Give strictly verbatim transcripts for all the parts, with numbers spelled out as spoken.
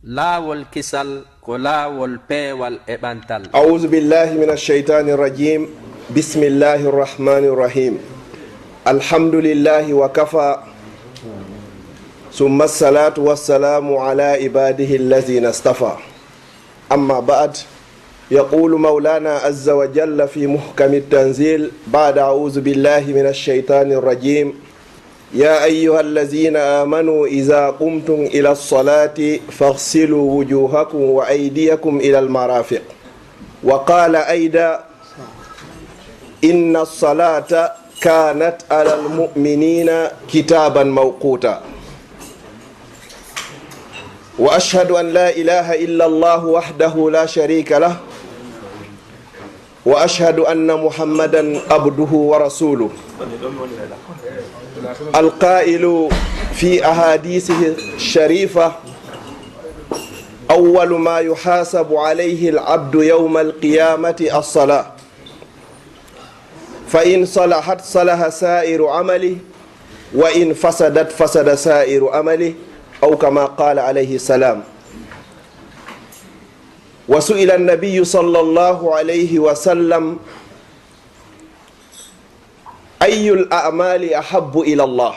Laawol kisal ko laawol peewal e ɓantal. أعوذ بالله من الشيطان الرجيم. بسم الله الرحمن الرحيم. الحمد لله وكفى. ثم الصلاة والسلام على عباده الذين اصطفى. أما بعد، يقول مولانا عز وجل في محكم التنزيل بعد أعوذ بالله من الشيطان الرجيم: يا أيها الذين آمنوا إذا قمتم إلى الصلاة فاغسلوا وجوهكم وأيديكم إلى المرافق. وقال أيضا: إن الصلاة كانت على المؤمنين كتابا موقوتا. وأشهد أن لا إله إلا الله وحده لا شريك له، وأشهد أن محمدا عبده ورسوله، القائل في أحاديثه الشريفة: أول ما يحاسب عليه العبد يوم القيامة الصلاة، فإن صلحت صلح سائر عمله، وإن فسدت فسد سائر عمله، أو كما قال عليه السلام. وسئل النبي صلى الله عليه وسلم: أي الأعمال أحب إلى الله؟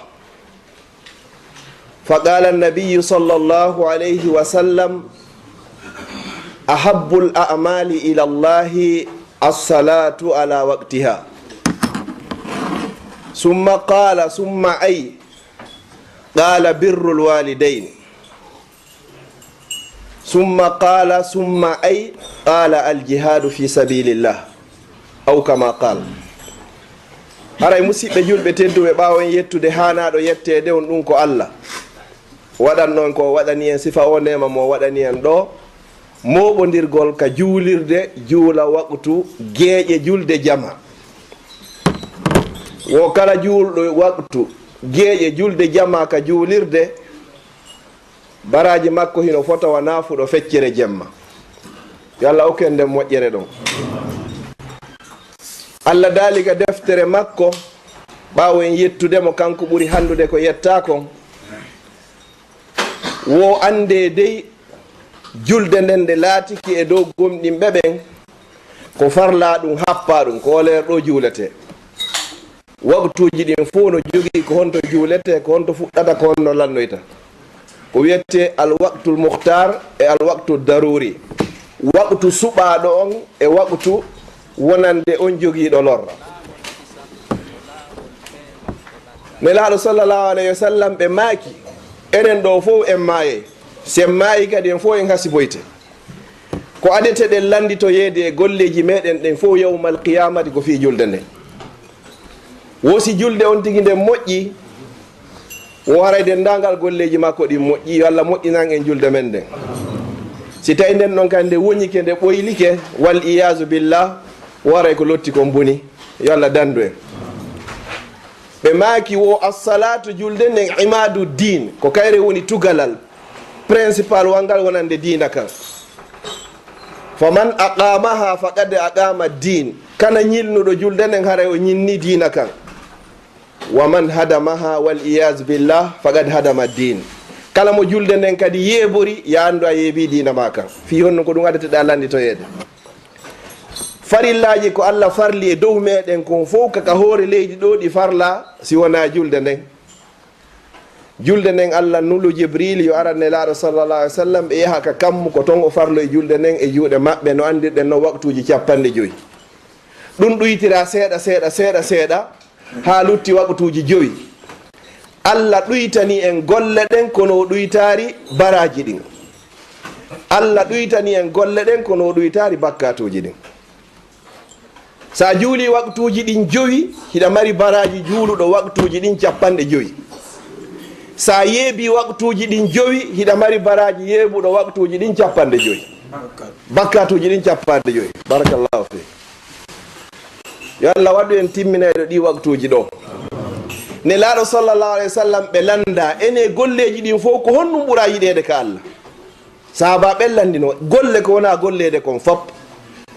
فقال النبي صلى الله عليه وسلم: أحب الأعمال إلى الله الصلاة على وقتها. ثم قال: ثم أي؟ قال: بر الوالدين. ثم قال: ثم أي؟ قال: الجهاد في سبيل الله، أو كما قال. Haray, musiɓɓe julɓe tedduɓe, ɓaawo en yettude haanaaɗo yetteede on, ɗum ko Allah, waɗanno en ko o waɗani en, sifa o neema mo o waɗani en ɗo, mooɓondirgol ka juulirde, juula waqtu geeƴe julde jama. Wo kala juulɗo waqtu geeƴe julde jama ka juulirde, baraaji makko hino fota wa naafuɗo feccere jemma. Yo Allah okku en nden moƴƴere ɗon. Allah daali ka deftere makko, ɓaawo en yettude mo, kanko ɓuri hanndude ko yettaa kon, wo anndee dey, julde nden nde laatiki e dow gomɗinɓe ɓen, ko farlaa ɗum, happaa ɗum, ko o leer ɗo juuletee. Waqtuuji ɗin fow no jogii ko honto juuletee, ko honto fuɗɗata, ko honno lannoyta. Ko wiyetee al waqtul mukhtar e al waqtu daruri. Waqtu suɓaaɗo on e waqtu wonande on jogiiɗo lorra. Nelaaɗo sallallahu alayhi wa sallam, ɓe maaki, enen ɗo fow en maayay. Si en maayi kadi, en fow en hasiboyte. Ko adeteɗen lannditoyeede e golleeji meɗen ɗen fow yawmal qiyaamati ko fii julde nden. Wo si julde on tigi nden moƴƴi, wo haray denndaangal golleeji makko ɗin moƴƴi. Yo Allah moƴƴinan en julde men nden. Si tawi nden ɗon kadi nde woñike, nde ɓoylike, wal iyaazu billah, wo haray ko lotti kon boni. Yo Allah danndu en. Ɓe maaki wo: Assalaatu, julde nden, imaadu diin, ko kayre woni tugalal principal wal ngal wonande diina kan. Faman aqamaha faqad aqama diin. Kala ñilnuɗo julde nden, haray o ñinni diina kan. Wa man hadamaha, wal iyaazu billah, faqad hadama diin. Kala mo julde nden kadi yeebori, yo anndu a yeebii diina maa kan. Fii honno? Ko ɗum adeteɗaa lannditoyeede. Farillaaji ko Allah farli e dow meɗen kon fow, ka, ka hoore leydi ɗo ɗi farlaa, si wonaa julde nden. Julde nden, Allah nulu Jibril yo aran Nelaaɗo sallallahu alaihi wasallam, ɓe yaha ka kammu, ko ton o farloyi julde nden e juuɗe maɓɓe, no anndirɗen non, waqtuuji cappanɗe jowi. Ɗum ɗuytira seeɗa, seeɗa, seeɗa, seeɗa, haa lutti waqtuuji jowi. Allah ɗuytani en golle ɗen, kono o ɗuytaari baraaji ɗin. Allah ɗuytani en golle ɗen, kono o ɗuytaari bakkaatuuji ɗin. Sa juuli waqtuuji ɗin jowi, hiɗa mari baraaji juuluɗo waqtuuji ɗin cappanɗe jowi. Sa yeebi waqtuuji ɗin jowi, hiɗa mari baraaji yeebuɗo waqtuuji ɗin cappanɗe jowi. Bakkaatuuji ɗin cappanɗe jowi. Barakallahu fi. Yo Allah waɗu en timminayɗo ɗi waqtuuji ɗo. Nelaaɗo sallallahu alaihi wasallam ɓe lannda, ene golleeji ɗin fow, ko honɗum ɓura yiɗeede ka Allah? Sahaaba ɓen lanndino, golle ko wona golleede kon fop,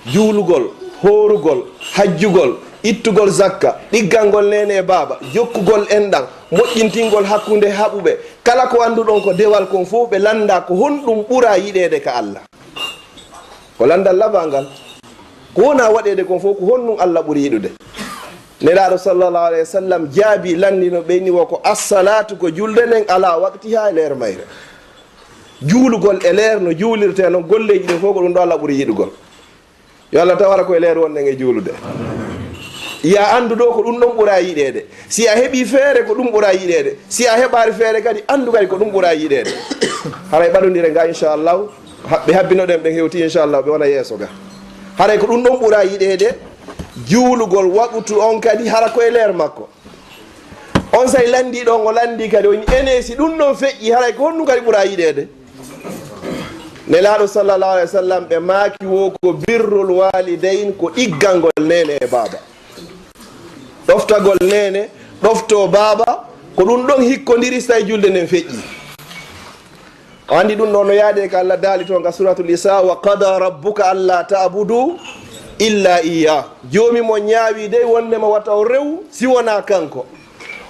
juulugol, hoorugol, hajjugol, ittugol zakka, ɗiggangol neene e baaba, jokkugol enɗan, moƴƴintingol hakkunde haɓuɓe. Kala ko annduɗon ko dewal kon fof, ɓe lannda ko honɗum ɓura yiɗeede ka Allah. Ko lanndal labaa ngal. Ko wona waɗeede kon fof, ko honɗum Allah ɓuri yiɗude? Nelaaɗo sallallahu alayhi wa sallam jaabi lanndino ɓe ni wo ko: "Assalaatu, ko julde nden, ala waqtiha, e leer mayre." Juulugol e leer no juulirtee non, golleeji ɗin fof ko ɗum ɗo Allah ɓuri yiɗugol. Yo Allah tawara ko e leer wonɗen e juulude. Ya anndu ɗo ko ɗum ɗon ɓura yiɗeede. Si a heɓi feere, ko ɗum ɓura yiɗeede. Si a heɓaari feere kadi, anndu kadi ko ɗum ɓura yiɗeede. Haray ɓadondire nga, inchallahu, ha-, ɓe habbinoɗen ɓen hewti, inchallahu, ɓe wona yeeso ga. Haray ko ɗum ɗon ɓura yiɗeede, juulugol waɓutu on kadi, hara ko e leer makko. On say lanndiiɗo on, o lanndii kadi, o wi'i, "Ene, si ɗum ɗon feƴƴi, haray ko honɗum kadi ɓura yiɗeede?" Nelaaɗo sallallahu alayhi wa sallam, ɓe maaki wo ko birrul walidayn, ko ɗiggangol neene e baaba. Ɗoftagol neene, ɗoftoo baaba, ko ɗum ɗon hikkondiri so tawi julde nden feƴƴi. O anndi ɗum ɗo no yaade ka Allah daali toon ka Suratul Isra, "Wa qada rabbuka alla ta'budu illa iyyah." Joomi mon ñaawi dey wonde mo wata o rew si wonaa kanko.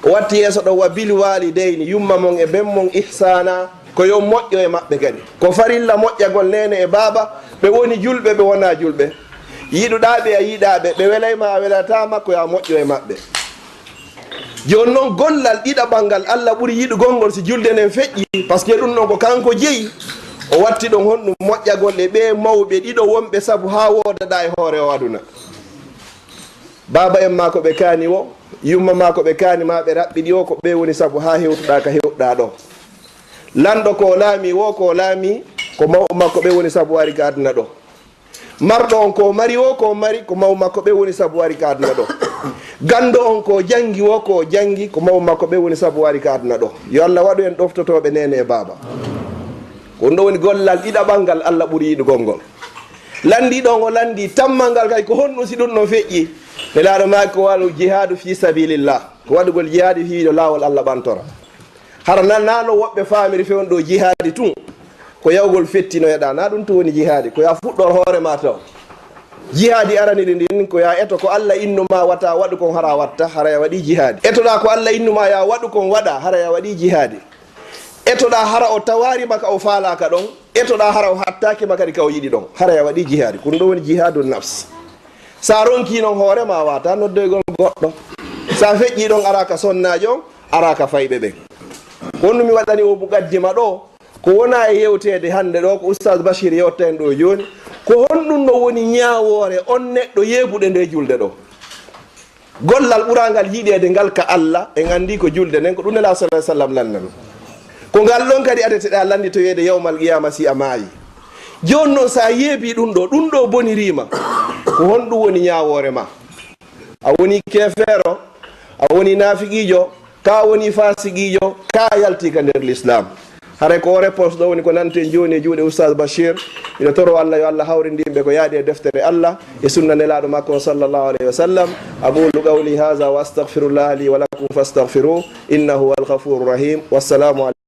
O watti yeeso ɗo, "Wa bil walidayni", yumma mon e ben mon, "ihsana", ko yo moƴƴo e maɓɓe kadi. Ko farilla moƴƴagol neene e baaba, ɓe woni julɓe, ɓe wonaa julɓe. Yiɗuɗaa ɓe, a yiɗaa ɓe, ɓe welay ma, a welataa ma, ko yo a moƴƴo e maɓɓe. Jooni noon, gollal ɗiɗaɓal ngal Allah ɓuri yiɗugol ngol si julde nden feƴƴi, parce que ɗum ɗon ko kanko jeyi, o watti ɗon honɗum moƴƴagol e ɓee mawɓe ɗiɗo wonɓe sabu haa woodaɗaa e hoore o aduna. Baaba en maa ko ɓe kaani wo, yumma maa ko ɓe kaani ma, ɓe raɓɓiɗi wo, ko ɓe woni sabu haa hewtuɗaa ka hewtuɗaa ɗo. Lanɗo ko laami wo, ko laami, ko mawɓe makko ɓe woni sabu ari ka aduna ɗo. Marɗo on ko mari wo, ko mari, ko maw makko ɓe woni sabu ari ka aduna ɗo. Ganndo on ko janngi wo, ko janngi, ko maw makko ɓe woni sabu ari ka aduna ɗo. Yo Allah waɗu en ɗoftotooɓe neene e baaba. Ko ɗum ɗo woni gollal ɗiɗaɓal ngal Allah ɓuri yiɗugol ngol. Lanndii ɗon o lanndii tammal ngal kay, ko honɗum si ɗum ɗon feƴƴi? Nelaaɗo maaki ko wal jihaadu fi sabilillah, ko waɗugol jihaadi fii ɗo laawol Allah ɓantora. Hara nan-, nano woɓɓe faamiri fewndo ɗo jihaadi tun ko yawgol fettinoyeɗaa. Na ɗum tun woni jihaadi, ko ya fuɗɗor hoore ma taw. Jihaadi araniri ndin ko ya eto ko Allah innu ma wata waɗu kon, hara watta, hara ya waɗi jihaadi. Etoɗaa ko Allah innu ma ya waɗu kon, waɗa, hara ya waɗi jihaadi. Etoɗaa hara o tawaari ma ka o faalaaka ɗon, etoɗaa hara o hattaaki ma kadi ka o yiɗi ɗon, hara ya waɗi jihaadi. Ko ɗum ɗo woni jihaadu nafs. Sa ronki non hoore ma, wata noddoygol goɗɗo. Sa feƴƴi ɗon, ara ka sonnaajo on, ara ka fayɓe ɓen. Ko honɗum mi waɗani o muqaddima ɗo, ko wona e yewteede hannde ɗo, ko Oustaz Bachir yewta en ɗo jooni, ko honɗum no woni ñaawoore on neɗɗo yeebuɗe nde julde ɗo? Gollal ɓurangal yiɗeede ngal ka Allah, en anndi ko julde nden, ko ɗum Nelaaɗo sallallahu alaihi wasallam lannano. Ko ngal ɗon kadi adeteɗaa lannditoyeede yawmal qiyama si a maayi. Jooni noon, so a yeebii ɗum ɗo, ɗum ɗo boniriima, ko honɗum woni ñaawoore ma? A woni keefeero, a woni naafiqiijo, ka woni faasiqiijo, ka yaltii ka nder Lislaam. Haray ko o réponse ɗo woni ko nanten jooni e juuɗe Oustaz Bachir. Miɗo toro Allah yo Allah hawrindin ɓe ko yaadi e deftere Allah e sunna Nelaaɗo makko on sallallahu alayhi wa sallam. أقول قولي هذا وأستغفر الله لي ولكم فاستغفروه إنه هو الغفور الرحيم. والسلام عليكم.